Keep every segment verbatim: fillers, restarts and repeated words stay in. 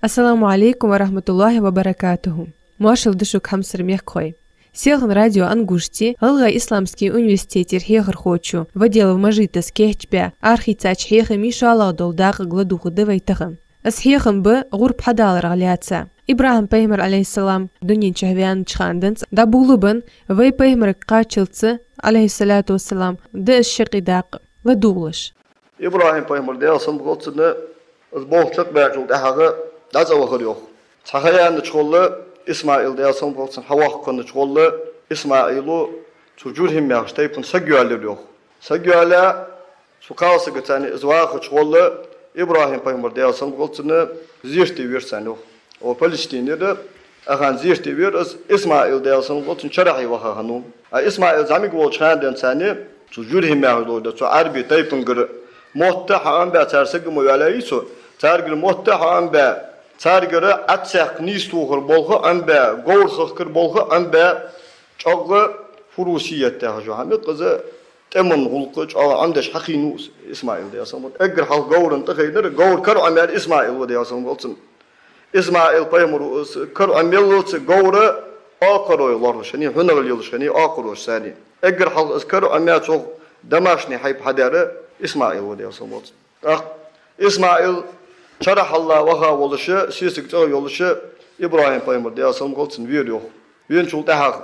Ассаламу Ӏалайкум ва рахьматуллахӀи ва баракатухӀу. Моаршал да шуга, хьамсара мехкахой. Селхан радио «Ангушти» гӀалгӀай исламски университетера хьехархочо Ваделов Мажита кийчбаь арахийцача хьехамий шоллагӀа дола дакъа ладувгӀаргда вай тахан. Из хьехам ба гӀурба хьадаларах лаьца. ИбрахӀим пайхамар, Ӏалайхиссалам, дунен чу ваьннача хана денз дӀаболабенна, вай пайхамарга кхаччалца, Ӏалайхиссалату вассалам, да из шаккхе дакъа. ЛадувгӀалаш. ИбрахӀим пайхамар, Даьла салам хилда цунна, из болх чакхбаьчул тӀехьагӀа дӀа цӀа вахар йоах. Цхьа ха яьннача гӀолла, ИсмаӀил, Даьла салам хилда цунна, хьавоаккхаш хиннача гӀолла, ИсмаӀила цу ЖурхӀим яхача тайпан саг йоалаяьр йоах. Саг йоалаяь, цу кхалсагаца цхьана из вахача гӀолла, ИбрахӀим пайхамар, Даьла салам хилда цунна, зерате вера царна йоах. О, Палестинера, ахан зерате вера из, ИсмаӀил, Даьла салам хилда цунна, чарахье ваха хиннав. А ИсмаӀил зӀамига волча хана денз цхьана, цу ЖурхӀим яхаш долча, цу Ӏарбий тайпангара мотт хьаӀомабаь, цар саг ма йоалаяьй цо, царгара мотт хьаӀомабаь, царгара Ӏадсаькх нийсдохар болх Ӏомабаь, говр хахкар болх Ӏомабаь, чӀоагӀа фурусият яхаш хӀама я-кх из, тӀема гӀулакх чӀоагӀа Ӏомадеш хьахийнав из ИсмаӀил, Даьла салам хилда цунна. Эггара хьалха говрана тӀахайнар, говр кара Ӏомаяьр ИсмаӀил ва, Даьла салам хилда цунна. ИсмаӀил пайхамара из кара Ӏомаяллалца говр окхаро лоархӀаш хиннай, хьунагӀа лелаш хиннай окхаро царна. Эггара хьалха из кара Ӏомаяь цох домашний хьайба хьадаьр ИсмаӀил ва, Даьла салам хилда цунна. ТӀаккха ИсмаӀил чарахьалла ваха волаш, сесаг цӀагӀа йолаш, ИбрахӀим пайхамар, Даьла салам хилда цунна, вера йоах. Веначул тӀехьагӀа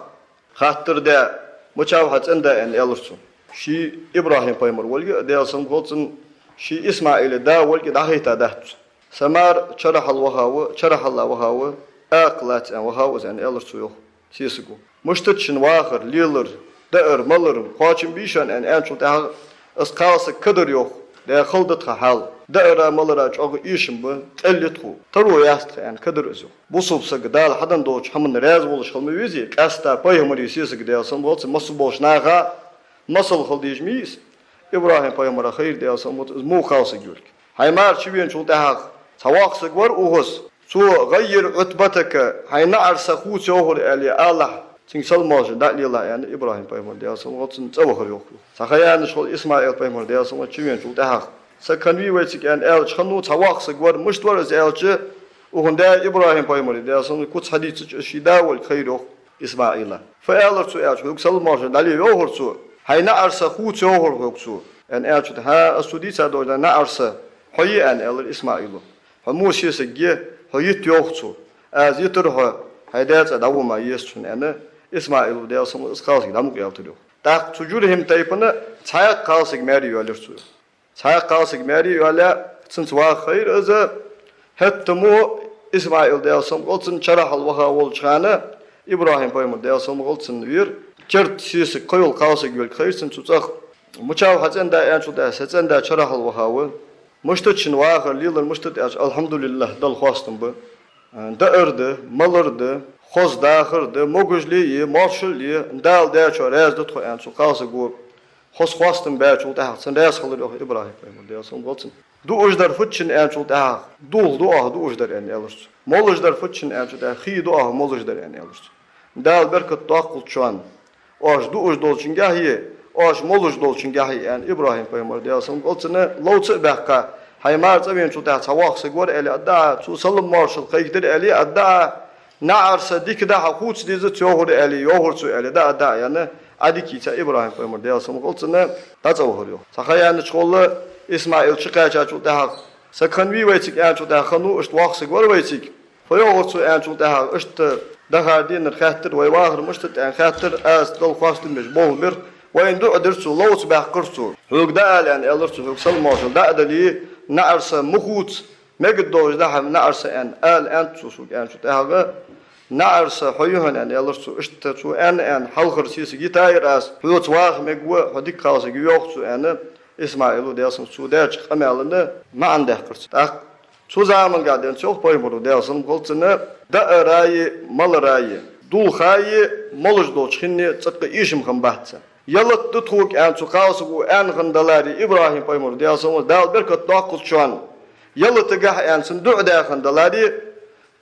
хаттар даь, мичав хьа цӀен-да аьнна, аьлар цо. Ше ИбрахӀим пайхамар волга, Даьла салам хилда цунна, ше ИсмаӀила да волга дӀахайта дац цо. Са мар чарахьалла вахав, чарахьалла вахав, акха лаца аьнна вахав из, аьнна, аьлар цо йоах сесаго. Мишта да шун вахар, лелар, даар, малар, кхоачам бий шоана, аьнна, аьнначул тӀехьагӀа из кхалсаг кадар йоах, даь хала да тха хьал. Даара, малара чӀоагӀа эшам ба, къел я тхо. Таро яц тха, аьнна, кадар из йоах. Бусалба саг Дала хьаденна долча хӀаманна раьза волаш хила ма везий, къаьстта пайхамара сесаг, Даьла салам хилда цунна, массаболча наха масал хила дезаш ма йий из. ИбрахӀим пайхамара хайра, Даьла салам хилда цунна, из во кхалсаг йолга. Хьай мар чувеначул тӀехьагӀа цхьа воккха саг вар укхаза, цо «غير عتبتك», хьай наӀарса хувца йоахар аьле алалахь, цунга салам-моаршал дӀа а лелахь, аьнна, ИбрахӀим пайхамар, Даьла салам хилда цунна, цӀа вахар йоах. Цхьа ха яьннача гӀолла ИсмаӀил пайхамар, Даьла салам хилда цунна, чувеначул тӀехьагӀа, саг хиннавий вайцига, аьнна, аьлча хиннав, цхьа воккха саг вар, мишта вар из аьлча, укхун даь ИбрахӀим пайхамара, Даьла салам хилда цунна, куц хьадийцача, из ший да волга хайра йоах ИсмаӀила. Фу аьлар цо аьлча, хьога салам-моаршал дӀале йоахар цо, хьай наӀарса хувца йоахар хьога цо, аьнна, аьлча, хӀа, аз цо дийца долча наӀарса хьо я, аьнна, аьлар ИсмаӀила. Хьо мо сесаг я, хьо йита йоах цо. Аз йитар хьо, хьай даь цӀагӀа дӀагӀо ма еза хьона, аьнна, ИсмаӀила, Даьла салам хилда цунна, из кхалсаг дӀа мукъаялийтар йоах. ТӀаккха цу ЖурхӀим тайпан цхьаькха кхалсаг маьре йоалаяьр цо йоах. Цхьаькха кхалсаг маьре йоалаяь, цунца ваха хайра из, хӀаьта-м ИсмаӀил, Даьла салам хилда цунна, чарахьалла ваха волча хана, ИбрахӀим пайхамар, Даьла салам хилда цунна, вера, керда сесаг кхы йола кхалсаг йолга хайра цунна цу цӀагӀа. Мичав хьа цӀен-да аьлча, са цӀен-да чарахьалла вахав. Мишта да шун вахар, лелар мишта да аьлча, алхьамдулиллахӀ, Далла хоастам ба. Даар да, малар да, хоза дахар да, могашал а я, моаршал а я, Дала даьчоа раьза да тхо, аьнна, цу кхалсаго хоза хоастам баьчул тӀехьагӀа цунна раьза хилар йоах ИбрахӀим пайхамар, Даьла салам хилда цунна. Дуаш дар фуд шун аьнначул тӀехьагӀа, дулх ду оаха дуаш дар, аьнна, аьлар цо. Молаш дар фуд шун аьнначул тӀехьагӀа, хий ду оаха молаш дар, аьнна, аьлар цо. Дала беркат доаккхалда шоана оаш дуаш долчунгахьеи, оаш молаш долчунгахьеи, аьнна, ИбрахӀим пайхамар, Даьла салам хилда цунна, ловца а баьккха, хьай мар цӀавеначул тӀехьагӀа цхьа воккха саг вар аьле, аргда Ӏа, цо салам-моаршал кхайкадар аьле, аргда Ӏа, наӀарса дика да хьа хувца дезац йоахар аьле, йоахар цо аьле, дӀа, дӀа, аьнна, Ӏадика йийца ИбрахӀим пайхамар, Даьла салам хилда цунна, дӀа цӀа вахар йоах. Цхьа ха яьннача гӀолла ИсмаӀил чукхаьчачул тӀехьагӀа, саг хиннавий вайцига аьнначул тӀехьагӀа, хиннав, иштта воккха саг вар вайцига. Фу йоахар цо аьнначул тӀехьагӀа, иштта дахар денар хаьттар, вай вахар мишта да аьнна хаьттар, аз Далла хоастам беш болх бир, вайна дуӀа дир цо, ловца баьккхар цо. Хьога дӀа ала, аьнна, аьлар цо, хьога салам-моаршал дӀа а дале, наӀарса ма хувца, мегаргдолаш да хьа наӀарса, аьнна, ала аьннад цо сога, аьнначул тӀехьагӀа, наӀарса хьо я хьона, аьнна, аьлар цо, иштта цо аьнна, аьнна, хьалхара сесаг йитаяр аз, хьоца ваха мегаргва, хьо дика кхалсаг я йоах цо, аьнна, ИсмаӀила, Даьла салам хилда цунна, цо даьча къамаьлана маӀан даьккхар цо. ТӀаккха цу заманга денз йоах пайхамара, Даьла салам хилда цунна, даараи, малараи, дулхаи, молаш долча хинни цӀаккха эшам хиннабац. Ялат да тхога, аьнна, цу кхалсаго аьнна хинна даларе, ИбрахӀим пайхамар, Даьла салам хилда цунна, Дала беркат доаккхалда шоана, ялатагахьа, аьнна, цунна дуӀа даь хинна даларе,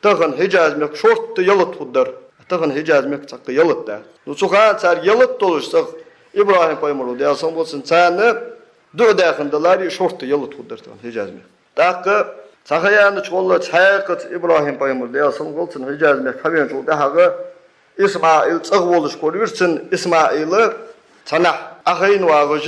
тахан Хьиджаз-мехка шортта ялат хургдар. Тахан Хьиджаз-мехка цхьаккха ялат дац. Ну, цу хана царга ялат долаш цӀагӀа ИбрахӀим пайхамара, Даьла салам хилда цунна, царна дуӀа даь хинна даларе, шортта ялат хургдар тахан Хьиджаз-мехка. ТӀаккха Цхьа ха яьннача гӀолла цхьаькхаза ИбрахӀим пайхамар, Даьла салам хилда цунна, Хьиджаз-мехка хьавенача гӀолла тӀехьагӀа ИсмаӀил цӀагӀа волаш корайир цунна. ИсмаӀил цхьаннахьа Ӏохайна вагӀаш,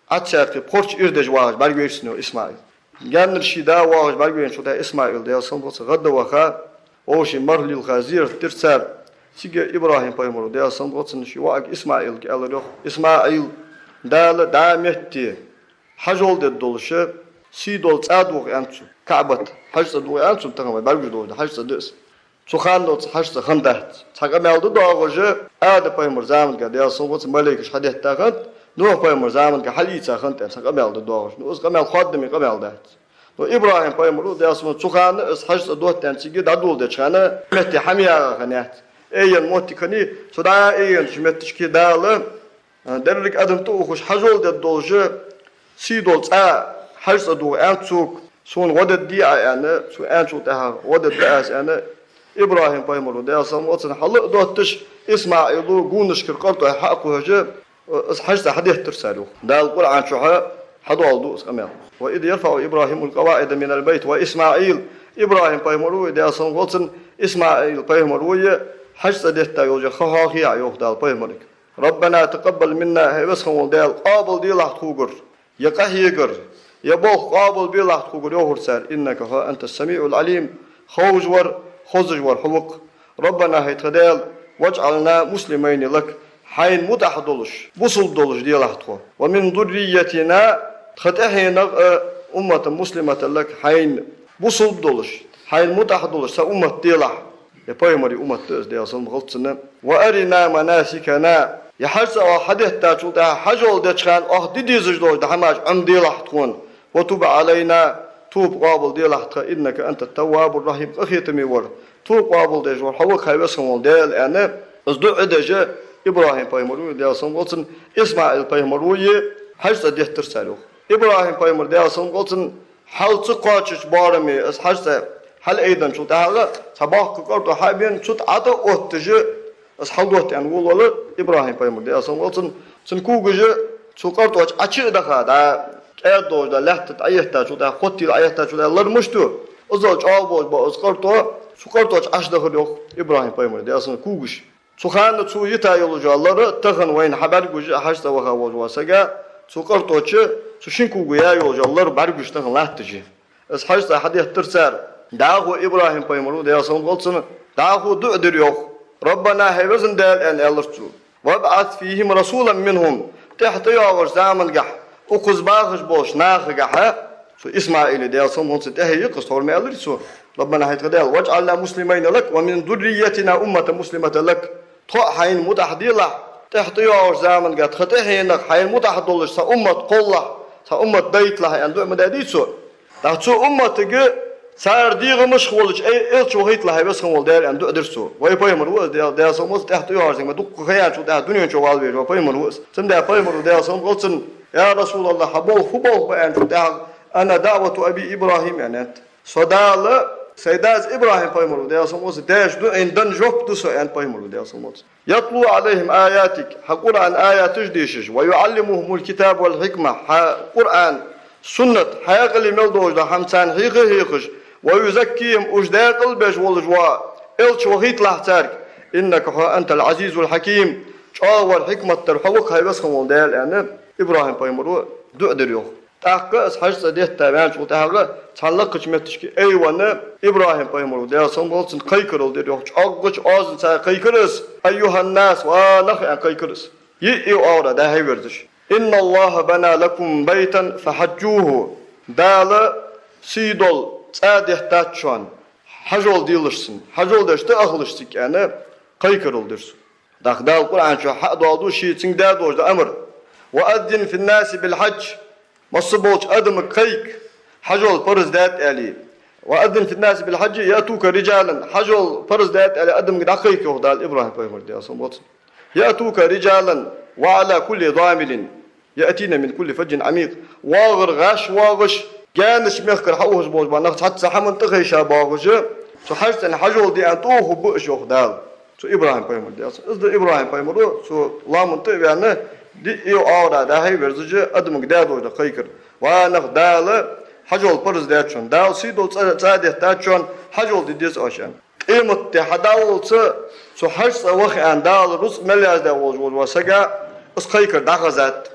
Ӏаьдал кхы пхорч ир деш вагӀаш бӀаргавайра цунна ИсмаӀил. Гаьнара ший да вагӀаш бӀаргавайначул тӀехьагӀа ИсмаӀил, Даьла салам хилда цунна, гӀадваха, вовшийн марха лилха зиярат дир цар. Цига ИбрахӀим пайхамара, Даьла салам хилда цунна, ший воӀага ИсмаӀилга аьлар йоах: ИсмаӀил, Дала дӀа метте хьажол дергдолаш сий дола цӀа дохаду аьннад цунга. КаӀбат хьажцӀа дохаду аьннад цунга, тахан вай бӀаргагуш долаш да хьажцӀа да из. Цу хана долча хьажцӀа хиннадац. Цхьа къамаьл да доагӀаш, Адам пайхамара заманга, Даьла салам хилда цунна, малейкаш хьадетта хиннад, Нухь пайхамара заманга хьалъийца хиннад аьнна цхьа къамаьл да доагӀаш. Ну, из къамаьл хоадаме къамаьл дац. Ну, ИбрахӀим пайхамара, Даьла салам хилда цунна, цу хана из хьажцӀа дохаду аьнна цига дӀадоладеча хана метте хӀама яха хиннаяц. Айена моттиг хиннай, цу дӀа айенача метташка Дала, а, деррига адам тӀаухаш хьажол дергдолаш сий дола цӀа, хьажцӀа дохаду аьннад цунга, сона гӀо дергдий Ӏа аьнна, цо аьнначул тӀехьагӀа гӀо дергда аз аьнна, ИбрахӀим пайхамара, Даьла салам хилда цунна, хьала а дотташ, ИсмаӀила гонашкара къартӀой хьа а кхухьаш, из хьажцӀа хьадеттар цар йоах. Дала Къуръан чу хьадоаладу из къамаьл. وإذ يرفع إبراهيم القواعد من البيت وإسماعيل. ИбрахӀим пайхамара а, Даьла салам хилда цунна, ИсмаӀил пайхамара а хьажцӀа детта йолча ха хьоахайой йоах Дала пайхамарга. ربنا تقبل منا, хӀай Веза хинна вола Даьла, къоабалделахь тхогара ер къахьегар, ер болх къоабалбелахь тхогара, йоахар цар, إنك хьо أنت السميع العليم, ховш вар, хозаш вар хьо ва-кх. ربنا, хӀай тха Даьла, واجعلنا مسلمين لك, хьайна мутӀахьа долаш, бусалба долаш делахь тхо. ومن ذريتنا, тха тӀехьенах а, أمة مسلمة لك, хьайна бусалба долаш, хьайна мутӀахьа долаш цхьа уммат делахь. Ер пайхамара уммат да из, Даьла салам хилда цунна. وأرنا مناسكنا. Ер хьажцӀа оаха хьадеттачул тӀехьагӀа хьажол деча хана оаха де дезаш дола хӀамаш Ӏомаделахь тхона. وتب علينا, тоба къоабалделахь тха, إنك أنت التواب الرحيم, къахетаме вар, тоба къоабалдеш вар хьо ва-кх, хӀай Веза хинна вола Даьла, аьнна, из дуӀа деш ИбрахӀим пайхамара а, Даьла салам хилда цунна, ИсмаӀил пайхамара а хьажцӀа деттар цар йоах. ИбрахӀим пайхамар, Даьла салам хилда цунна, хьал ца кхоачача боараме из хьажцӀа хьалъайденначул тӀехьагӀа цхьа боккха къартӀо хьа а бена, цу тӀа ӀотӀаотташ, из хьалдотта аьнна волавелар ИбрахӀим пайхамар, Даьла салам хилда цунна, цун когаш цу къартӀо чу Ӏочу а даха, дӀа кӀаьда долаш да лаьтта тӀа Ӏоеттачул тӀехьагӀа, хоттийла Ӏоеттачул тӀехьагӀа лар мишта ду, иззал чӀоагӀа болаш ба из къартӀо, цу къартӀо чу Ӏочудахар йоах ИбрахӀим пайхамара, Даьла салам хилда цунна, когаш. Цу хана цо йита йолаш йола лар тахан вайна хьабӀаргагуш, хьажцӀа ваха волаш вола саг, цу къартӀо чу цу шин кога яь йолаш йола лар бӀаргагуш тахан латташ я. Из хьажцӀа хьадеттар цар. ДӀахо ИбрахӀим пайхамара, Даьла салам хилда цунна, дӀахо дуӀа дир йоах: ربنا, хӀай Веза Даьла, аьнна, аьлар цо, وابعث فيهم رسولا منهم, тӀехьа тӀайоагӀача замангахь укхаза бахаш болча нахагахьа, цу ИсмаӀила, Даьла салам хилда цунна, тӀехье я-кх из, тховра ма аьларий цо. ربنا, хӀай тха Даьла, واجعلنا مسلمين لك ومن ذريتنا أمة مسلمة لك. Тхо а хьайна мутӀахьа делахь, тӀехьа тӀайоагӀача замангахь тха тӀехьенах хьайна мутӀахьа долаш цхьа уммат кхоллахь, цхьа уммат дайталахь, аьнна, дуӀа ма даьдий цо. ТӀаккха цу умматага цар дегӀамашха волча элча вахийталахь, хӀай Веза хинна вола Даьла, аьнна, дуӀа дир цо. Вай пайхамар ва из, Даьла, Даьла салам хилда цунна, тӀехьа тӀайоагӀача замангахь дукха ха яьнначул тӀехьагӀа дунен чу вала везаш ва пайхамар ва из. Цудухьа пайхамара, Даьла салам хилда цунна: يا رسول الله, хьа болх фу болх ба, аьнначул тӀехьагӀа, أنا دعوة أبي إبراهيم, аьнна, аьннад. Со Дала сай дас ИбрахӀим пайхамара, Даьла салам хилда цунна, даьча дуӀайна денна жоп да со, аьннад пайхамара, Даьла салам хилда цунна. يتلو عليهم آياتك, хьа Къуръан аяташ дешаш, ويعلمهم الكتاب والحكمة, хьа Къуръан, суннат, хьаькъале мел долаш дола хӀама царна хьеха а хьехаш, ويزكيهم, уж даькъала беш волаш вола элча вахийталахь царга, إنك хьо أنت العزيز الحكيم, чӀоагӀа вар, хьикмат дар хьо ва-кх, хӀай Веза хинна вола Даьла, аьнна, ИбрахӀим пайхамара дуӀа дир йоах. ТӀаккха из хьажцӀа детта ваьнначул тӀехьагӀа цхьан лакхача метташка айвенна, ИбрахӀим пайхамара, Даьла салам хилда цунна, кхайкарал дир йоах. ЧӀоагӀача оазаца кхайкар из: أيها الناس, ва нах, аьнна кхайкар из, йиъе оагӀора дӀа-хьа верзаш. إن الله بنى لكم بيتا فحجوه. Дала сий дола цӀа деттад шоана, хьажол делаш цунна, хьажол деш тӀаахалаш цига, аьнна, кхайкарал дир цо. ТӀаккха Дала Къуръан чу хьа а доаладу ший цунга даь долаш дола амар: وأذن في الناس بالحج, масса болча адамага кхайка, хьажол парз даьд аьле. وأذن في الناس بالحج يأتوك رجالا, хьажол парз даьд аьле, адамага дӀакхайка, йоах Дала ИбрахӀим пайхамарга, Даьла салам хилда цунна. يأتوك رجالا وعلى كل ضامر يأتين من كل فج عميق. ВоагӀар гӀаш воагӀаш, гаьнарча мехкара хьаухаш болаш бола нах цхьацца хӀаман тӀа хайша боагӀаш, цу хьажцӀен хьажол де аьнна тӀаухаргба уж, йоах Дала цу ИбрахӀим пайхамарга, Даьла салам хилда цунна. Из да ИбрахӀим пайхамара цу лоаман тӀа а ваьнна, йиъе оагӀора дӀа-хьа верзаш, адамага даь долаш дола кхайкар: ва нах, Дала Хьажол парз даьд шоана. Дала сий долча цӀа, цӀа деттад шоана, хьажол де деза оаш, аьнна. Къематди хьадаллалца цу Хьажцӏа ваха аьнна Дала рузкъа мел яздаь волаш волча сага из кхайкар дӏахазад.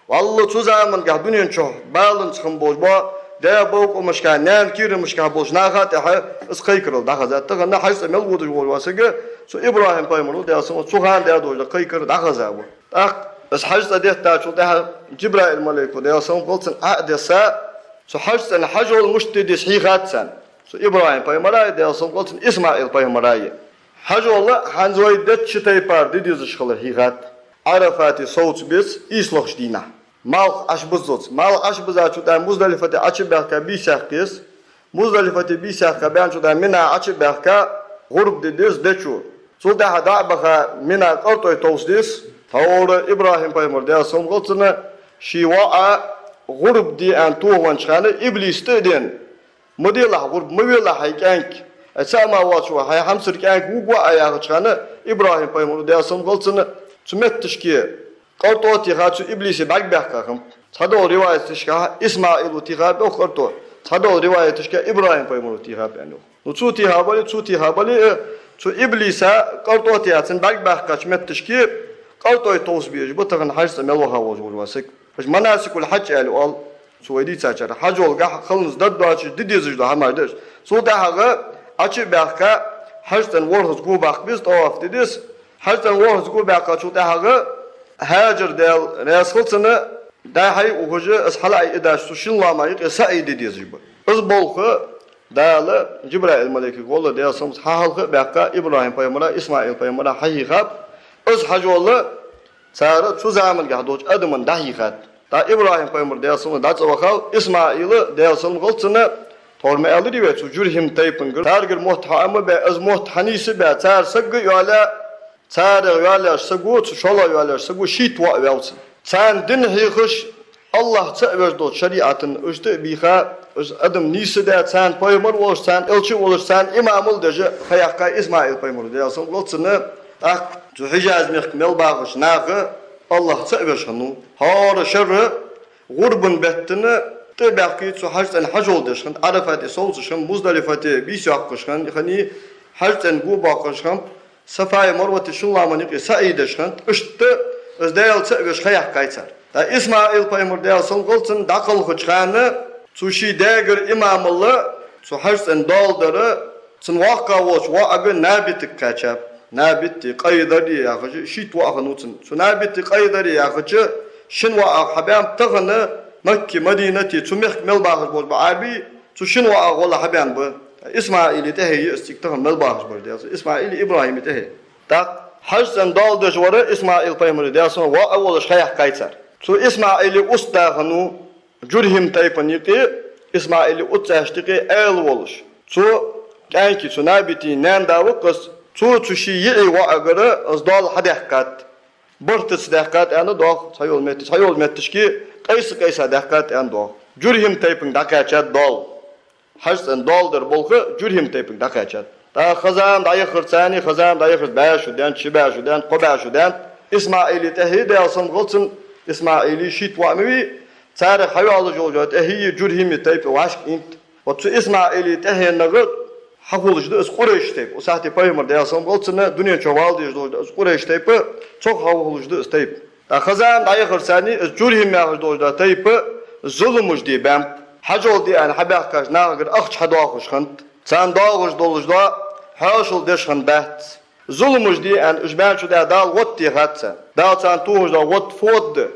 Валлахӏи, цу заманга дунен чу баланца хинна болаш бола, даь бокъонашка, наьна кирамашка болча наха тӏехьа из кхайкарал дӏахазад. Тахан Хьажцӏа мел водаш волаш вола сага цу Ибрахӏим пайхамара, Даьла салам хилда цунна, цу хана даь долаш дола кхайкар дӏахаза ва. Тӏаккха из Хьажцӏа деттачул тӏехьа Джибраил малайко, Даьла салам хилда цунна, Ӏо а десса, цу Хьажцӏен хьажол мишта де деза хьийхад царна. Цу Ибрахӏим пайхамара а, Даьла салам хилда цунна, Исмаӏил пайхамара а. Хьажол хӏанз вай деттача тайпара де дезаш хилар хьийхад. Ӏарафате совца беза ийслагӏча дийнахьа, малх Ӏочубуззалца. Малх Ӏочубузачул тӏехьа Муздалифате Ӏочубаьхка бийса яккха еза. Муздалифате бийса яккха баьнначул тӏехьа Мина Ӏочубаьхка гӏурба де деза де чу. Цул тӏехьа дӏа а баха Мина къартӏой товса деза. Тхьовра Ибрахӏим пайхамар, Даьла салам хилда цунна, ший воӏ гӏурба де аьнна тохавеннача хана иблис тӏа а дена: «Ма делахь гӏурба, ма велахь хьай кӏаьнк, ай цаӏ ма воацаш ва, хьай хьамсара кӏаьнк вувргва Ӏа», — яхача хана, Ибрахӏим пайхамара, Даьла салам хилда цунна, цу метташка къартӏо а техад, цу иблисе бӏаргабаьхка хиннаб. Цхьадолча риваяташка Исмаӏила техад йоах къартӏо, цхьадолча риваяташка Ибрахӏим пайхамара техад аьнна йоах. Ну, цо теха бале, цо теха бале а, цу иблиса къартӏо а техад, цунна бӏаргабаьхкача метташка къартӏой товса безаш ба тахан Хьажцӏа мел ваха волаш вола саг. Уж манасикуль-хьадж аьле оал цу вай дийцачар. Хьажолга хьалназ дад доацаш де дезаш дола хӏамаш да уж. Цул тӏехьагӏа Ӏочубаьхка Хьажцӏен ворхӏазза го баккха беза, тӏаваф де деза. Хьажцӏен ворхӏазза го баьккхачул тӏехьагӏа Хьажар, Даьла раьза хилда цунна, дӏа-хьа ухаш, из хьалаайдеш цу шин лоаман юкъе саӏй де дезаш ба. Из болх Дала Джибраил малайкага гӏолла, Даьла салам хилда цунна, хьалха а баьккха, Ибрахӏим пайхамара, Исмаӏил пайхамара хьахьийхаб. Из хьажол цар цу заманга долча адамашта дӏахьийхад. Тӏаккха Ибрахӏим пайхамар, Даьла салам хилда цунна, дӏа а цӏавахав, Исмаӏила, Даьла салам хилда цунна, тхьовра ма аьларий вай, цу Джурхӏим тайпангара, царгара мотт хьа а ма баь, из мотт хьанийса а баь, цар саг а йоалаяь, царех йоалаяьча саго, цу шоллагӏа йоалаяьча саго шийтта воӏ ваьв цун. Царна дин хьехаш, Аллахӏ цаӏ веш долча шариӏатан уж тӏа а бийха, уж адам нийса а даь, царна пайхамар а волаш, царна элча а волаш, царна имамал а деш ха яьккхай Исмаӏил пайхамара, Даьла салам хилда цунна. Тӏаккха цу Хьижаз мехка мел бахача наха Аллахӏ цаӏ веш хиннав. Хӏара шера гӏурбан бетта тӏабаьхкий цу Хьажцӏен хьажол деш хиннад, Ӏарафате совцаш хиннаб, Муздалифате бийса йоаккхаш хиннад, хӏанз Хьажцӏен го боаккхаш хиннаб, Сафаи Марвати шин лоаман юкъе саӏй деш хиннад, иштта из Даьла цаӏ веш ха яьккхай цар. Тӏаккха Исмаӏил пайхамар, Даьла салам хилда цунна, дӏакхалхача хана цу ший даьгара имамал цу Хьажцӏен доал дар, цун воккхагӏа волча воӏага Набитага кхаьчаб. Набити Къайдари яхаш шийтта воӏ хиннав цун. Цу Набити Къайдари яхача шин воӏах хьабаьннаб тахан Макки, Мадинати, цу мехка мел бахаш болаш ба Ӏарбий, цу шин воӏах гӏолла хьабаьнна ба. Исмаӏила тӏехье я из цига тахан мел бахаш бар, Даьла салам хилда цунна, Исмаӏила Ибрахӏима тӏехье. Тӏаккха Хьажцӏен доал деш вар Исмаӏил пайхамара, Даьла салам хилда цунна, воӏ а волаш ха яьккхай цар. Цу Исмаӏила устагӏа хиннав Джурхӏим тайпан юкъе, Исмаӏила уццашта юкъе аьла волаш. Цу кӏаьнка, цу Набити наьна да ва-кх из, цо цу ший йиӏий воӏагара из доал хьадаьккхад. Бартаца даьккхад аьнна доагӏа цхьайола метта-, цхьайола метташка, къайса-къайса даьккхад аьнна доагӏа. Джурхӏим тайпанга дӏакхаьчад доал. Хьажцӏен доал дар болх Джурхӏим тайпанга дӏакхаьчад. Тӏаккха ха-зама дӏаяхарца, ха-зама дӏаяхарца бӏаь шу даьннад, ши бӏаь шу даьннад, кхо бӏаь шу даьннад, Исмаӏила тӏехье, Даьла салам хилда цунна, Исмаӏила шийтта воӏ ма вий, царех хьайоалаш йолча тӏехье Джурхӏима тайпа вӏашкаийнад. Вот цу Исмаӏила тӏехьенах хьахулаш да из Къурайш тайпа. Цу сахьате пайхамар, Даьла салам хилда цунна, дунен чу вала дезаш долаш да из Къурайш тайпа, цох хьахулаш да из тайпа. Тӏаккха ха-зама дӏаяхарца из Джурхӏим яхаш долаш дола тайпа зуламаш де баьннаб. Хьажол де аьнна хьабаьхкача нахагара ахча хьадоахаш хиннад. Царна доагӏаш долаш дола хьаьшал деш хиннадац. Зуламаш де аьнна уж баьнначул тӏехьа Дала гӏод техад царна. Дала царна тохаш дола гӏод фу да?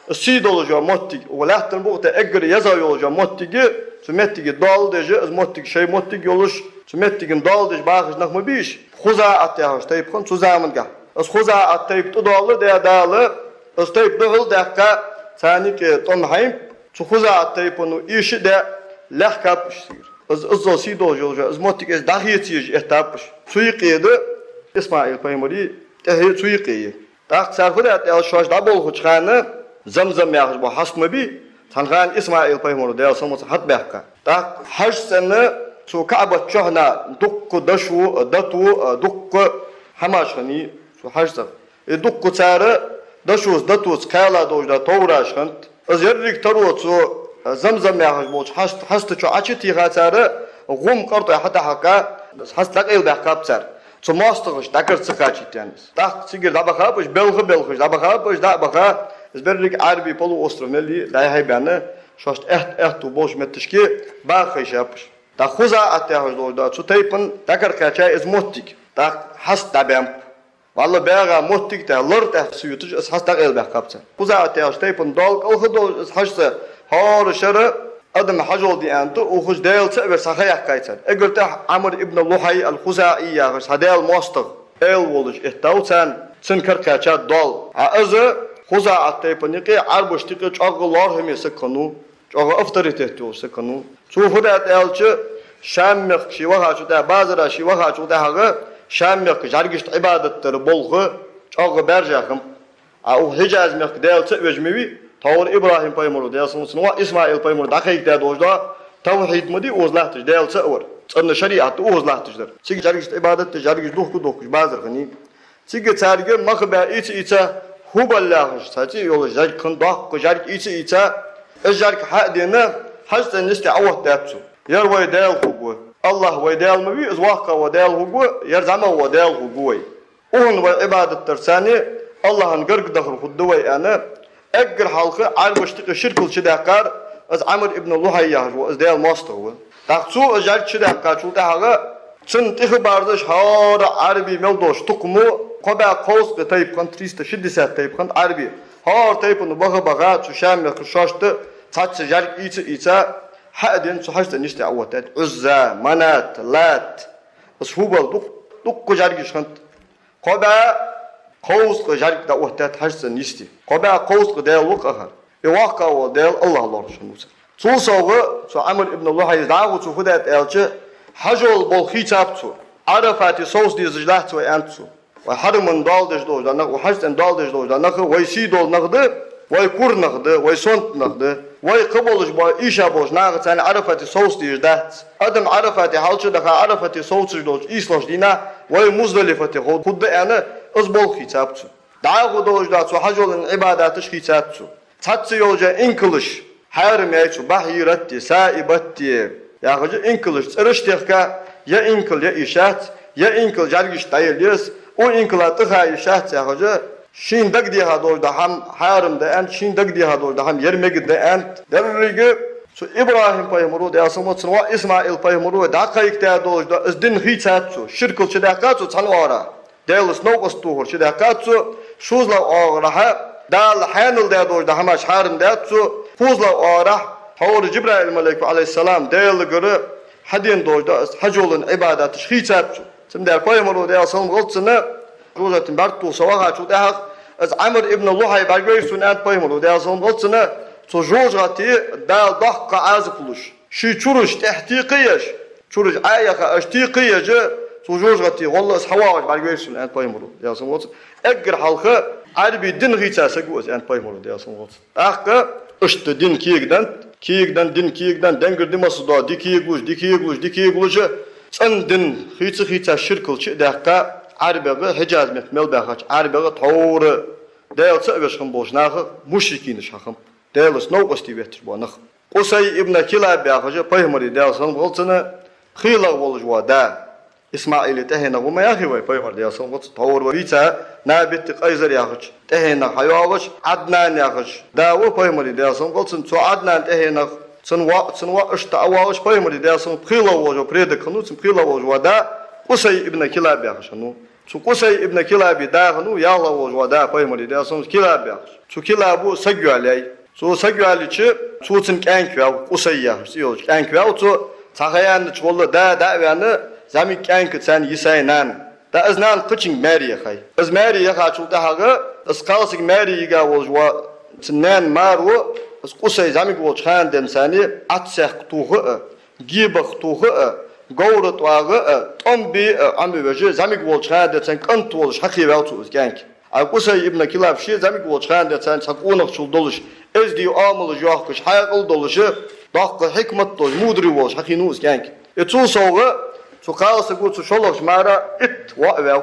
Из сий долаш йола моттиг, укх лаьттан букъа тӏа эггара езагӏа йолаш йола моттиг я, цу моттиге доал деш, из моттиг шоай моттиг йолаш, цу моттиган доал деш бахаш нах ма бий уж. ХузаӀат яхаш тайпа хиннад цу заманга. Из ХузаӀат тайпа тӏадоал даь Дала, из тайпа духьал даьккха, царна юкъе тӏом хьайнаб, цу ХузаӀат тайпано эша а даь, лехкаб уж сийра. Из, иззал сий долаш йолаш йола из моттиг эс дӏахеца езаш эттаб уж. Цу юкъе да Исмаӏил пайхамара тӏехье, цу юкъе я. Тӏаккха цар фу даьд аьлча, шоаш дӏаболхача хана, Замзам яхаш бола хьаст ма бий, цхьан хана Исмаӏил пайхамара, Даьла салам хилда цунна, хьатӏабаьхка. Тӏаккха Хьажцӏена цу КаӀбат чухьа дуккха дошо, дото, дуккха хӏамаш хиннай цу Хьажцӏах. Из дуккха цар дошоца, дотоца кхаьла долаш дола товраш хиннад. Из еррига таро цу Замзам яхаш болча хьаст-, хьаста чу Ӏочутеха цар, гӀум къартӀой хьатӀахьекха, хьаст дӀакъайлабаьккхаб цар. Цу моастагӀашта дӀакара ца кхачийта аьнна. ТӀаккха цигара дӀабахаб уж, белха а белхаш, дӀабахаб уж, дӀа а баха, из берриг Ӏарбий полуостров мел я дӀай-хьай баьнна, шоашта аьтта-аьттув болча метташка баха хайшаб уж. ТӀаккха ХузаӀат яхаш долаш да, цу тайпан дӀакаракхаьчай из моттиг. ТӀаккха хьаст дӀабаьннаб. ВаллахӀи, баьгӀа моттиг тӀа, лар тӀа суьйташ, из хьаст дӀакъайлабаьккхаб цар. ХузаӀат яхача тайпан доал кӀалха долаш, из хьаст хӀара шера адам хьажол де аьнна тӀа ухаш, Даьла цаӀ веш цхьа ха яьккхай царна. Эггара тӀехьа Ӏамр ибн Лухьай ал-ХузаӀий яхаш цхьа Даьла моастагӀа, эла волаш эттав царна, цун кара кхаьчад доал. Ӏа из ХузаӀат тайпан юкъе, Ӏарбашта юкъе чӀоагӀа лоархӀаме саг хиннав. ЧӀоагӀа авторитет йолаш саг хиннав. Цо фу даьд аьлча, Шам мехка ше вахачул тӀехьагӀа, базара ше вахачул тӀехьагӀа, Шам мехка жӀаргашта Ӏибадат дара болх чӀоагӀа баьржа хиннаб. Ӏа укх Хьиджаз мехка Даьла цаӀ веш ма вий, тхьовра ИбрахӀим пайхамара, Даьла салам хилда цунна, ва ИсмаӀил пайхамара дӀакхайкадаь долаш да, тавхьид ма дий укхаза латташ, Даьла цаӀ вар, цӀена шариӀат да укхаза латташ дар. Цига жӀаргашта Ӏибадат де, жӀаргаш духка-духкаш базар хиннай. Цига царга мах баь ийца-ийца, Хубал яхаш цхьа цӀи йолаш жӀарг хиннад, доккха жӀарг ийца-ийца, из жӀарг хьа а денна, хьажцӀен йисте Ӏооттадаьд цо. Ер вай Даьла хургва. АллахӀ вай Даьла ма вий, из воккхагӀа вола Даьла хургва, ер зӀамагӀа вола Даьла хургва вай. Укханна вай Ӏибадат дарца АллахӀа гарга дахар хургда вай, аьнна, эггара хьалха Ӏарбашта юкъе ширкал чудаьккхар из Ӏамр ибн Лухьай яхаш вола из Даьла моастагӀа ва. ТӀаккха цо из жӀарг чудаьккхачул тӀехьагӀа, цунна тӀехьабарзаш хӀара Ӏарбий мел долча тукхамо кхо бӀаь кховзткъеи тайпа хиннад, триста шестьдесят тайпа хиннад Ӏарбий. ХӀара тайпано баха-баха, цу Шам мехка шоашта цхьацца жӀарг ийца-ийца, хьа а денна, цу хьажцӀен йисте Ӏооттадаьд. Ӏузза, Манат, Лат, из Хубал, дукх-, дуккха жӀаргаш хиннад. Кхо бӀаь кховзткъа жӀарг дӀаоттадаьд хьажцӀен йисте. Кхо бӀаь кховзткъа даьла ва-кх ахар. Из воккхагӀа вола Даьла АллахӀ лоархӀаш хиннав цар. Цул совгӀа цу Ӏамр ибн Лухьайс дӀахо цо фу даьд аьлча, хьажола болх хийцаб цо. Ӏарафате совца дезаш дац вай, аьннад цо. Вай хьарама доал деш долаш да нах, вай хьажцӀен доал деш долаш да нах, вай сий дола нах да, вай кура нах да, вай сонта нах да. Вай кхы болаш бола, ийша болча нахаца Ӏарафате совца дезаш дац. Адам Ӏарафате хьалчу даха, Ӏарафате совцаш долча ийслагӀча дийнахьа вай Муздалифате хов-, хургда аьнна, из болх хийцаб цо. ДӀахо долаш да цо хьажола Ӏибадаташ хийцад цо. Цхьацца йолча инкалаш хьарам яьй цо, Бахьират а, Саибат а яхаш инкалаш цӀераш техка, е инкал е йиш яц, е инкал жӀаргашта дӀаяла еза, укх инкала тӀаха йиш яц яхаш, шийна дагадеха долаш да хӀама хьарам да аьннад, шийна дагадеха долаш да хӀама ер мегаш да аьннад. Деррига цу ИбрахӀим пайхамаро, Даьла салам хилда цунна, ва ИсмаӀил пайхамаро дӀакхайкадаь долаш да из дин хийцад цо, ширкал чудаьккхад цо цхьан оагӀорахьа. Даьлаца новкъост тохар чудаьккхад цо, шозлагӀа оагӀорахьа Дала хьаьнал даь долаш да хӀамаш хьарам даьд цо, кхозлагӀа оагӀорахьа тхьовра Джабраил малайко, Ӏалайхи ссалам, Даьлагара хьадена долаш да из хьажола Ӏибадаташ хийцад цо. Цудухьа пайхамаро, Даьла салам хилда цунна, жожагӀатен бӀарг тоха со вахачул тӀехьагӀа, из Ӏамр ибн Лухьай бӀаргавайра сона, аьннад пайхамаро, Даьла салам хилда цунна, цу жожагӀате Дала доккха Ӏазап луш, ший чураш тӀехьа текха еш, чураш Ӏо а яха, уж текха еш, цу жожагӀате гӀолла из хьавоагӀаш бӀаргавайра сона, аьннад пайхамаро, Даьла салам хилда цунна. Эггара хьалха Ӏарбий дин хийца саг ва из, аьннад пайхамаро, Даьла салам хилда цунна. ТӀаккха иштта дин кегадант, кегадант, дин кегадант, денгара ди массадола ди кегалуш, ди кегалуш, ди кегалуш, цӀена дин хийца-хийца ширкал чу а даьккха, Ӏарбех, Хьиджаз мехка мел баьхача Ӏарбех тхьовра Даьла ца а веш хинна болча нахах мушрикинаш хьахиннаб, Даьлаца новкъостий ветташ бола нах. Къусай ибн Килаб яхаш пайхамара, Даьла салам хилда цунна, пхелагӀа волаш вола да. ИсмаӀила тӀехьенах ва ма яхий вай пайхамар, Даьла салам хилда цунна, тхьовра вай вийца Набит Къайзар яхача тӀехьенах хьайоагӀаш Ӏаднан яхаш да ва пайхамара, Даьла салам хилда цунна. Цу Ӏаднана тӀехьенах цун воӀ, цун воӀ иштта ӀовоагӀаш пайхамара, Даьла салам, пхелагӀа волаш вола предок хиннав цун, пхелагӀа волаш вола да Къусай ибн Килаб яхаш хиннав. Цу Къусай ибн Килаба да хиннав ялхлагӀа волаш вола да пайхамара, Даьла салам, Килаб яхаш. Цу Килабо саг йоалаяьй. Цо саг йоалаяча, цо цун кӀаьнк ваьв, Къусай яхаш цӀи йолча кӀаьнк ваьв цо. Цхьа ха яьннача гӀолла да дӀа а ваьнна, зӀамига кӀаьнк царна йисай нана. ТӀаккха из нана кхычунга маьре яхай. Из маьре яхачул тӀехьагӀа, из кхалсаг маьре йига волаш вола цун наьна маро, из Къусай зӀамига волча хана денз царна Ӏад сехка тоха а, гебагӀа тоха а, говра тӀоагӀа а, тӀом бе а Ӏомавеш, зӀамига волча хана денз царна кӀант волаш хьакхеваьв цо из кӀаьнк. Ӏа Къусай ибн Килаб ше зӀамига волча хана денз царна цхьа къонахчал долаш, эздий оамалаш йоахкаш, хьаькъал долаш, доккха хьикмат долаш, мудрый волаш хьахиннав из кӀаьнк. Из цул совгӀа цу кхалсаго цу шоллагӀча мара итт воӀ ваьв.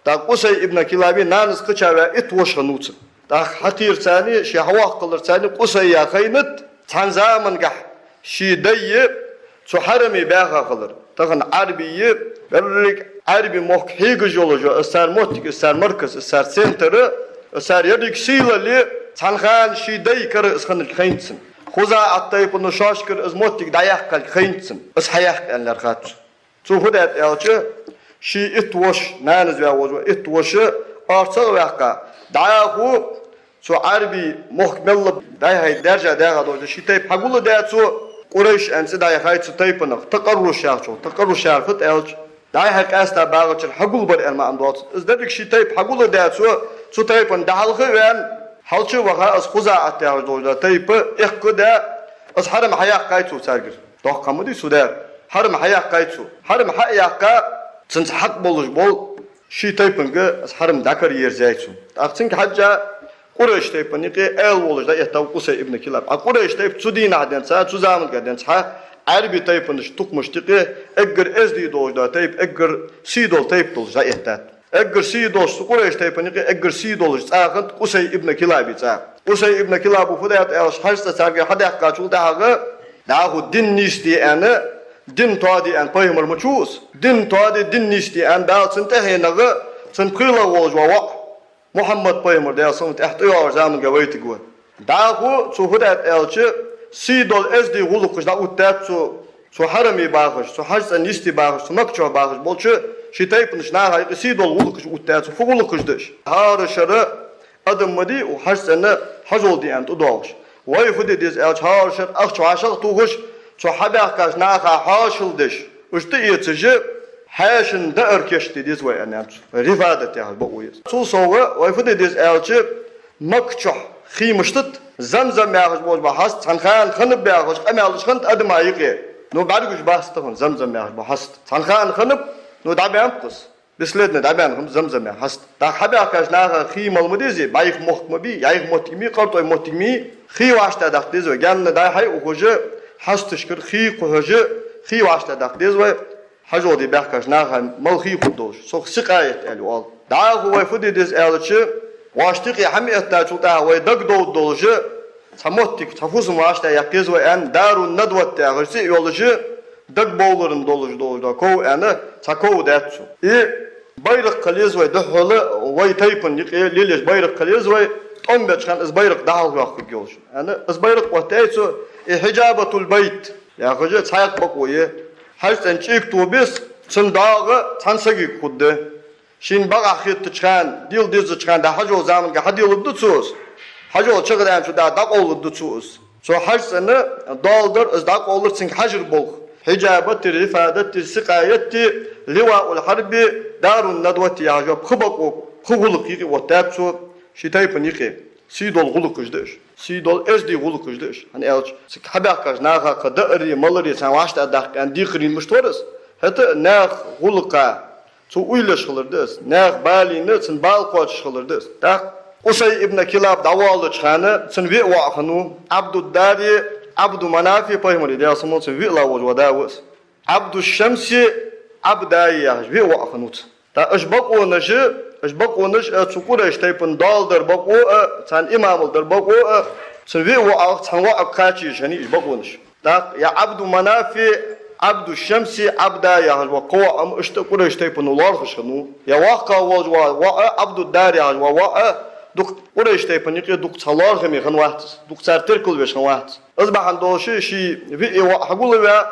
ТӀаккха Къусай ибн Килаба нанас кхача ваь итт воша хиннав цун. ТӀаккха хьакхийра царна, ше хьавоаккхалара царна Къусай яха хайнад, Цхьан заманга ший дай цу хьараме баьха хилар. Тахан Ӏарбий, берриг Ӏарбий мохк хьегаш йолаш йола, из цар моттиг, из цар марказ, из цар центр, из цар еррига сийлалла, цхьан хана ший дай кара из хиннилга хайнад цунна. ХузаӀат тайпано шоашкара из моттиг дӀаяьккхалга хайнад цунна. Из хьаяьккха аьнна лаьрхӀад цо. Цо фу даьд аьлча, ший итт воша, нанас ваь волаш вола итт воша орцагӀа ваьккха, дӀахо цу Ӏарбий мохк мел а дӀай-хьай даьржа дагӀа долаш, ший тайпа хьагул а даь цо, Къурайш аьнна цӀи дӀаяхай цу тайпанах, такъарруш яхачох, такъарруш яхар фуд аьлча, дӀай-хьай къаьста багӀачара хьагулбар аьнна маӀан доацар. Из деррига ший тайпа хьагул а даь цо, цу тайпан дӀахьалха а ваьнна, хьалча а ваха, из ХузаӀат яхаш долаш дола тайпа эккха а даь, из хьарам хьаяьккхай цо царгара. Доккха хӀама дий цо даьр? Хьарам хьаяьккхай цо. Хьарам хьа а яьккха, цунца хьакъ болаш бола ший тайпанга из хьарам дӀакараерзаяьй цо. ТӀаккха цунга хьежжа, Къурайш тайпан юкъе аьла волаш дӀаэттав Къусай ибн Килаб. Ӏа Къурайш тайпа цу дийнахьа денз, цу заманга денз хьа Ӏарбий тайпанаш тукхамашта юкъе эггара эздий долаш дола тайпа, эггара сий дола тайпа долаш дӀаэттад. Эггара сий долаш, цу Къурайш тайпан юкъе эггара сий долаш цӀа хиннад Къусай ибн Килаба цӀа. Къусай ибн Килаба фу даьд аьлча, хьажцӀа царгара хьадаьккхачул тӀехьагӀа, дӀахо дин нийсде аьнна, дин тоаде аьнна пайхамар ма ва из. Дин тоаде, дин нийсде аьнна, Дала цунна тӀехьенагӀа, цун пхелагӀа волаш вола воӀ, Мухьаммад пайхамар, Даьла салам хилда цунна, тӀехьа тӀайоагӀача заманга вайтаргва. ДӀахо цо фу даьд аьлча, сий дола эздий гӀулакхаш дӀаоттадаьд цо, цу хьараме бахаш, цу хьажцӀен йисте бахаш, цу Макка чу бахаш болча ший тайпанча наха юкъе сий дола гӀулакхаш оттадаьд цо. Фу гӀулакхаш да уж? ХӀара шера адам ма дий укх хьажцӀена хьажол де аьнна тӀадоагӀаш. Вай фу де деза аьлча, хӀара шера ахча вӀашагӀтохаш, цу хьабаьхкача наха хьоашалгӀа деш, уж тӀаэцаш, хьаьший даар кийчде деза вай, аьннад цо. Рифадат яхаш бокъо я из. Цул совгӀа вай фу де деза аьлча, Макка чу хий мишта да, Замзам яхаш болаш бола хьаст цхьан хана хиннаб яхаш къамаьлаш хиннад адамий юкъе. Ну, бӀаргагуш бац тахан Замзам яхаш бола хьаст. Цхьан хана хиннаб, ну, дӀабаьннаб-кх из. Бисмиллахӏ, дӀабаьнна хиннаб Замзам яха хьаст. ТӀаккха хьабаьхкача наха хий мала ма дезий, бӀайха мохк ма бий, йӀайха моттиг ма йий, къартӀой моттиг ма йий, хий вӀаштӀехьадаккха деза вай. Гаьнна дӀай-хьай ухаш, хьасташкара хий кхухьаш, хий вӀаштӀехьадаккха деза вай. ХьажолгӀа де баьхкача наха мала хий хургдолаш, цох сикъаят аьле оал. ДӀахо вай фу де деза аьлча, вӀашта юкъе хьа ма эттачул тӀехьагӀа вай дагадовргдолаш, цхьа моттиг, цхьа фусам вӀаштӀехьаяккха еза вай аьнна, Дарун-Надват яхаш цӀи а йолаш, дагабовларах долаш, долаш дола ков аьнна, цхьа ков даьд цо. И байракх хила еза вай духхьал, вай тайпан юкъе лелаеш байракх хила еза вай, тӀом беча хана из байракх дӀахьалхайоаккхаргйолаш, аьнна, из байракх оттаяьй цо, и Хьиджабатул-Байт яхаш цхьаькха бокъо я. ХьажцӀен чӀег тоха беза, цун доагӀа цхьан сагага хургда. Шийна бакъахьа хетача хана, дила дезача хана, дӀа хьажол заманга хьаделаргда цо из. Хьажол чакхдаьнначул тӀехьагӀа дӀакъовларгда цо из. Цу хьажцӀена доал дар, из дӀакъовлар, цунга хьажар болх. Хьиджабати, Рифадати, Сикъаяти, Ливаул-Хьарби, Дарун-Надвати яхаш йола пхи бокъо, пхи гӀулакх юкъе оттадаьд цо ший тайпан юкъе. Сий дола гӀулакхаш да уж. Сий дола эздий гӀулакхаш да уж. ХӀана аьлча, цига хьабаьхкача наха кхы даари, малари царна вӀаштӀехьадаккха аьнна декхарийна мишта вар из. ХӀаьта наьха гӀулакха цо уйлаш хилар да из. Наьха балийна цун бала кхоачаш хилар да из. ТӀаккха Къусай ибн Килаб дӀавоалача хана цун виъ воӀ хиннав, Ӏабдуд-Дари, Ӏабду-Манафи, пайхамара, Даьла салам хилда цунна, виъ ла волаш вола да ва из. Ӏабдушамси, Ӏабдаи яхаш виъ воӀ хиннав цун. ТӀаккха уж бокъонаш, уж бокъонаш, э, цу Къурайш тайпан доал дар бокъо а, царна имамал дар бокъо а, цун виъ воӀах цхьан воӀага кхача езаш хиннай уж бокъонаш. ТӀаккха я Ӏабду-Манафи, Ӏабду-Шамси, Ӏабда яхаш вола кхо воӀ-м иштта Къурайш тайпано лоархӀаш хиннав. Я воккхагӀа волаш вола воӀ, Ӏабду-Дар яхаш вола воӀ, дукха Къурайш тайпан юкъе дукха цхьа лоархӀаме хинна вац из, дукха цар теркалвеш хинна вац из. Из бахьан долаш ший виъ воӀ хьагул а ваь,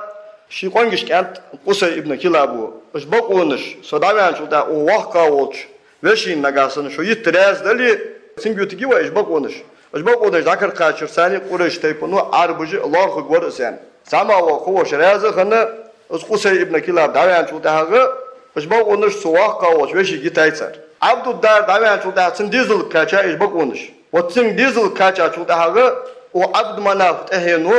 ший къонгашта кӀаьнк Къусай ибн Килабо: «Уж бокъонаш, со дӀаваьнначул тӀехьагӀа укх воккхагӀа волча вешийна нагахьа санна шо йита раьза дале, цунга ютаргья вай уж бокъонаш. Уж бокъонаш дӀакаракхачарца Къурайш тайпано, Ӏарбаша лоархӀаргвар из», — аьнна. ЗӀамагӀа вола кхо воша раьза а хинна, из Къусай ибн Килаб дӀаваьнначул тӀехьагӀа уж бокъонаш цу воккхагӀа волча вешийга йитай цар. Ӏабду-Дар дӀаваьнначул тӀехьагӀа цунна дезалга кхаьчай уж бокъонаш. Вот цунга дезалга кхаьчачул тӀехьагӀа укх Ӏабду-Манаф тӀехьено,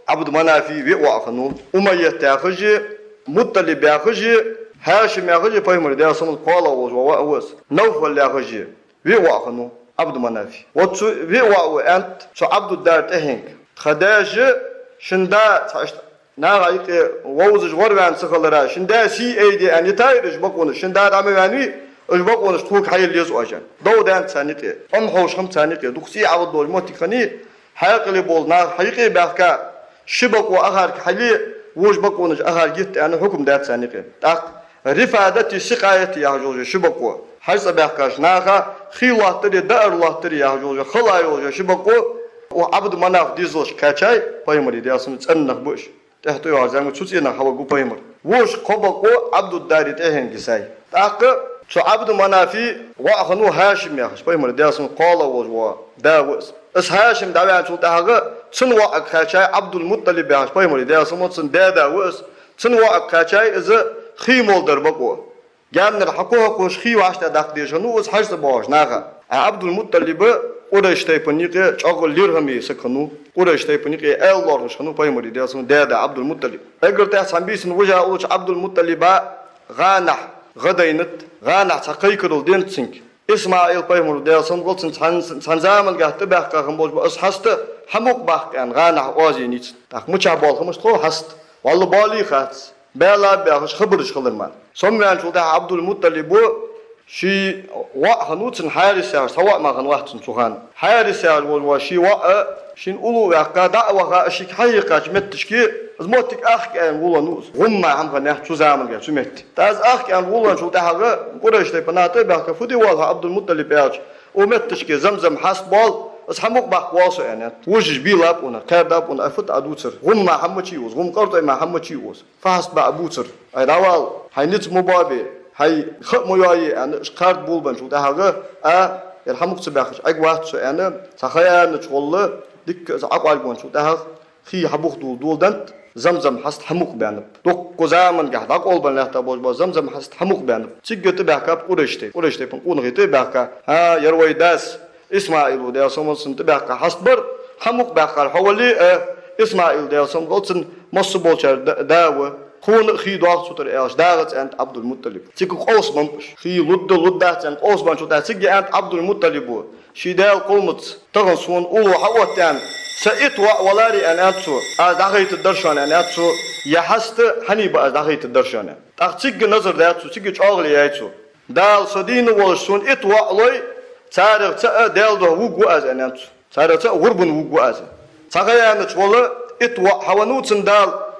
Ӏабду-Манафи виъ воӀ хиннав. Умайят яхаш а, МуттӀалиб яхаш а, Хьашим яхаш а, пайхамара, Даьла салам хилда цунна, кхоалагӀа волаш вола воӀ ва из. Навфал яхаш а виъ воӀ хиннав Ӏабду-Манафи. Вот цу виъ воӀо аьннад цу Ӏабду-Дар тӀехьенга: «Тха даьша шун да цхьа иштта наха юкъе вовзаш гӀорваьнна ца хилара, шун да сий айде аьнна йитаяр уж бокъонаш, шун да дӀа ма ваьннавий, уж бокъонаш тхога хьаелла еза оаш», — аьнна. Дов даьннад царна юкъе. ТӀом хьош хиннаб царна юкъе. Дукха цӀий Ӏовддолаш моттиг хиннай, Хьаькъале бола нах хьа юкъе баьхка, ши бакъо ахарга хьале, вож бакъонаш ахарга йитта аьнна хьукам даьд царна юкъе. ТӀаккха رفادة سقاية яхаш йола ши бакъо хьажцӀа баьхкача наха хий лоаттари, даар лоаттари яхаш йола, хала йола ши бакъо, укх Ӏабду Манафа дезалашка кхаьчай, пайхамара, Даьла салам хилда цунна, цӀена нах ба уж. ТӀехьа тӀайоагӀача заман чу цӀена нах хьаваргва пайхамар. Вож кхо бакъо Ӏабдуддари тӀехьенга йисай. ТӀаккха цу Ӏабду Манафа воӀ хиннав ХӀашим яхаш, пайхамара, Даьла салам хилда цунна, кхоалагӀа волаш вола да ва из. Из ХӀашим дӀаваьнначул тӀехьагӀа цун воӀага кхаьчай Ӏабдул-МутӀалиб яхаш, пайхамара, Даьла салам хилда цунна, даь да ва из. Цун воӀага кхаьчай из хий молла дара бакъо. Гаьнара хьакхухьа-кхухьаш хий вӀаштӀехьадаккха дезаш хиннав из хьажцӀа боагӀача наха. Ӏабдул-МутӀалиб Къурайш тайпан юкъе чӀоагӀа лерхӀаме саг хиннав, Къурайш тайпан юкъе аьла лоархӀаш хиннав пайхамара, Даьла салам хилда цунна, даь да Ӏабдул-МутӀалиб. Эггара тӀехьа цхьан бийсан вижа уллача Ӏабдул-МутӀалиба гӀанахьа гӀа дайнад, гӀанахьа цхьа кхайкарал денад цунга. ИсмаӀил пайхамара, Даьла салам хилда цунна, цхьан, цхьан заманга тӀабаьхка хинна болаш бола из хьаста хьамукъабаккха аьнна гӀанахьа оаз енай цунна. ТӀаккха мичахьа бола хӀамаш тхов хьаста? ВаллахӀи, бале хац. Баьлаб яхаш хабараш хилар мара. Сомаваьнначул тӀехьагӀа Ӏабдул-МутӀалиба ший воӀ хиннав цун, Хьарис яхаш, цхьа воӀ мара хиннавац цун цу хана. Хьарис яхаш волаш вола ший воӀ шийна уллув ваьккха, дӀа а ваха, шийга хьахьекхача метташка, из моттиг Ахка аьнна гӀоланав из. ГӀум мара хӀама хиннаяц цу заманга цу метте. ТӀаккха из Ахка аьнна гӀоланначул тӀехьагӀа Къурайш тайпан наха тӀабаьхка, фу де воалл хьо, Ӏабдул-МутӀалиб, аьлча, укх метташка Замзам хьаст боал, из хьамукъабаккха воал со, аьннад. Вожаш бийлаб укхунна, кхаьрдаб укхунна, ай фуд Ӏа дувцар? ГӀум мара хӀама ма чий укхаза, гӀум къартӀой мара хӀама ма чий укхаза. Фу хьаст ба Ӏа бувцар? Ай дӀавала, хьай низ ма боабе, хьай ха ма йоае, аьнна, уж кхарда болабенначул тӀехьагӀа, а, ер хьамукъа ца баьккхача Ӏергвац со, аьнна, цхьа ха яьннача гӀолла, дикка из Ӏокъоалгвенначул тӀехьагӀа, хий хьабух дул доладеннад, Замзам хьаст хьамукъабаьннаб. Дукха замангахьа дӀакъовлабенна лаьтта болаш бола Замзам хьаст хьамукъабаьннаб. Цига тӀабаьхкаб Къурайш тайпа, Къурайш тайпан къонахий тӀабаьхка. ХӀа, ер вай дас ИсмаӀила, Даьла салам хилда цунна, тӀабаьхка хьаст бар, хьамукъабаьккхар хьо вале а, ИсмаӀил, Даьла салам хилда цунна, массаболчар да, да ва, тхона а хий доагӀа цу тӀара, аьлча, дагӀац, аьннад Ӏабдул-МутӀалиба. Цига къовсам ба уж. Хий лургда, лургдац аьнна къовсам баьнначул тӀехьагӀа цига аьннад Ӏабдул-МутӀалиба: ший Даьла къовлаца тахан сона уллув хьаотта аьнна, са итт воӀ валаре, аьннад цо, аз дӀахайтаргдар шоана, аьннад цо, ер хьаст хьанна ба аз дӀахайтаргдар шоана. ТӀаккха цига назар даьд цо, цига чӀоагӀо яьй цо. Дала со дийна волаш сона итт воӀ лой, царех цаӀ Даьла духьа вувргва аз, аьннад цо. Царех цаӀ гӀурбана вувргва аз. Цхьа ха яьннача гӀолла итт воӀ хьавеннав цунна Дала,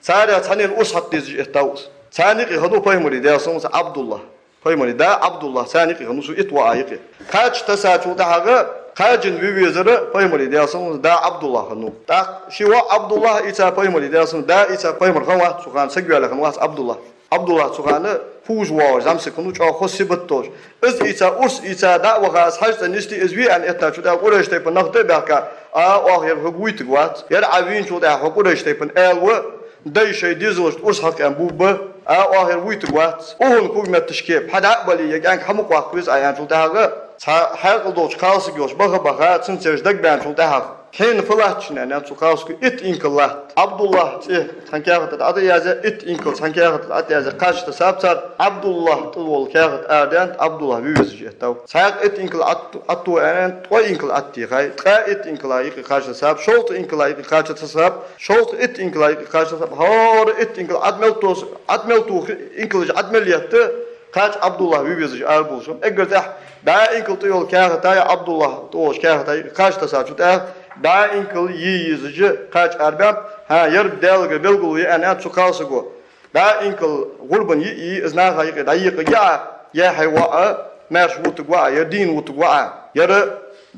царех цхьаннена урс хьакха дезаш эттав из. Царна юкъе хиннав пайхамара, Даьла салам хилда цунна, Ӏабдуллахь. Пайхамара да Ӏабдуллахь царна юкъе хиннав, цу итт воӀа юкъе. Кхача тесачул тӀехьагӀа кхача ве везар пайхамара, Даьла салам хилда цунна, да Ӏабдуллахь хиннав. ТӀаккха ший воӀ Ӏабдуллахь а ийца пайхамара, Даьла салам хилда цунна, да а ийца пайхамар хиннавац цу хана, саг ваьле хиннавац Ӏабдуллахь. Ӏабдуллахь цу хана фуж воагӀаш зӀамсаг хиннав, чӀоагӀа хоза сибат долаш. Из ийца урс а ийца дӀа а ваха, аз хьажцӀа нисде из ве аьнна эттачул тӀехьагӀа Къурайш тайпан нах тӀабаьхка, а, оаха ер хьога вуйтаргвац. Ер Ӏа вийначул тӀехьагӀа хьо Къурайш тайпан аьла ва, дай шоай дезалашта урс хьакха аьнна бувргба, а, оаха ер вуйтаргвац. Укхун кога метташка пхьа дӀа а бале, е кӀаьнк хьамукъаваккха веза Ӏа, аьнначул тӀехьагӀа, цхьа хьаькъал долча кхалсагоша баха-баха, цунца ераш дагабаьнначул тӀехьагӀа, хьена фу латт шун, аьннад цу кхалсаго, итт инкал латт. Ӏабдуллахь цӀи цхьан каьхата тӀа тӀаязъяь, итт инкал цхьан каьхата тӀа тӀаязъяь, кхача тесаб цар, Ӏабдуллахь тӀа вола каьхат арадаьннад, Ӏабдуллахь ве везаш эттав. Цхьаькха итт инкал Ӏат-, Ӏаттоха аьннад, ткъо инкал Ӏаттехай, ткъаь итт инкала юкъе кхача тесаб, шовзткъа инкала юкъе кхача тесаб, шовзткъа итт инкала юкъе кхача тесаб, хӀара итт инкал Ӏад мел тос-, Ӏад мел тоха, инкалаш Ӏад мел етта, кхача Ӏабдуллахь ве везаш арабувлаш. Эггара тӀехьа бӀаь инкал тӀа йола каьхатай Ӏабдуллахь тӀа йолча каьхатаи юкъе кхача тесачул тӀехьагӀа, бӀаь инкалал е езаш кхача арабаьннаб. ХӀа, ер Даьлагара белгало я, аьннад цу кхалсаго. БӀаь инкал гӀурбана йиъ, из наха юкъе дӀаекъаргья Ӏа, е хьай воӀ маьрша вувттаргва Ӏа, е дийна вувттаргва Ӏа, е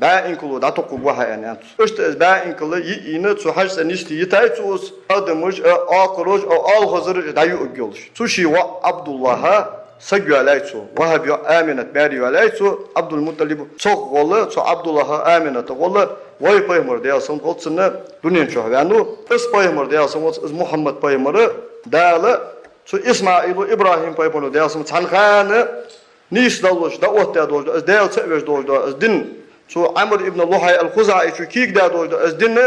бӀаь инкало дӀатокхаргва хьа, аьннад цо. Иштта из бӀаь инкал йиъ йийна, цу хьажцӀа нисде йитай цо из, адамаш а, оакхараш а, оалхазараш а дӀаюаргйолаш. Цу ший воӀ Ӏабдуллахьа саг йоалаяй цо, ВахӀаба йоӀ Аминат маьре йоалаяй цо, Ӏабдул-МутӀалиба. Цох гӀолла, цу Ӏабдуллахьа, Амината гӀолла вай пайхамар, Даьла салам хилда цунна, дунен чу венав. Из пайхамар, Даьла салам хилда цунна, из Мухьаммад пайхамар Дала цу ИсмаӀила, ИбрахӀим пайхамара, Даьла салам хилда цунна, цхьан хана нийсдаллалца дӀаоттадаь долаш да из, Даьла ца а веш долаш да из дин. Цу Ӏамр ибн ЛухӀай ал-ХузаӀичо кегадаь долаш да из дин,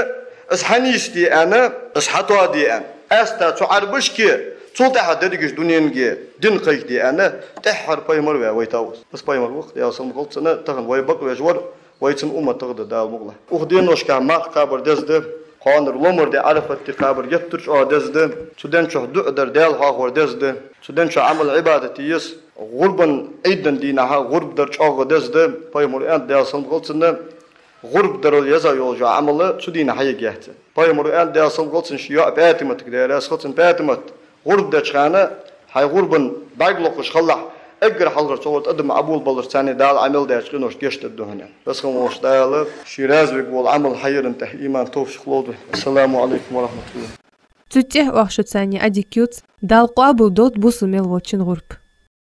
из хьанийсде аьнна, из хьатоаде аьнна. Аьста цу Ӏарбашка, цул тӀехьа дерригача дуненга дин кхайкаде аьнна, тӀеххьара пайхамар ваь вайтав из. Из пайхамар ва-кх, Даьла салам хилда цунна, тахан вай бакъвеш вар, вай цун умматах да, Дала мукъалахь. Укх деношка марха кхабар деза да, кхоанара ломара ди Ӏарафат ди кхабар геттара чӀоагӀа деза да, цу ден чу дуӀа дар, Даьла хьоахавар деза да, цу ден чу Ӏамал-Ӏибадат е еза. ГӀурбан Ӏийда дийнахьа гӀурба дар чӀоагӀа деза да, пайхамара аьннад, Даьла салам хилда цунна, ГӀурба дарал еза йолча Ӏамала цу дийнахьа хьаергьяц. Пайхамара аьннад, Даьла салам хилда цунна, ший йоӀ ПаьтӀаматага, Даьла раьза хилва цунна, ПаьтӀамат гӀурба деча хана, хьай гӀурбан бӀарг локхаш хилалахь, эггара хьалхара цу гӀурба тӀадам Ӏоболабаларца царна Дала Ӏамал даьча къинош гешт дергда хьона. Веза хинна волча Дала ший раьза варгвола Ӏамал хьаяран тӀехьа иман, товфикъ лолда вайна. Ассаламу Ӏалайкум ва рахьматуллахӀ. Цу тӀехьа оаха шоана царна Ӏадика ювц, Дала къоабал долда бусалба мел волчун гӀурба.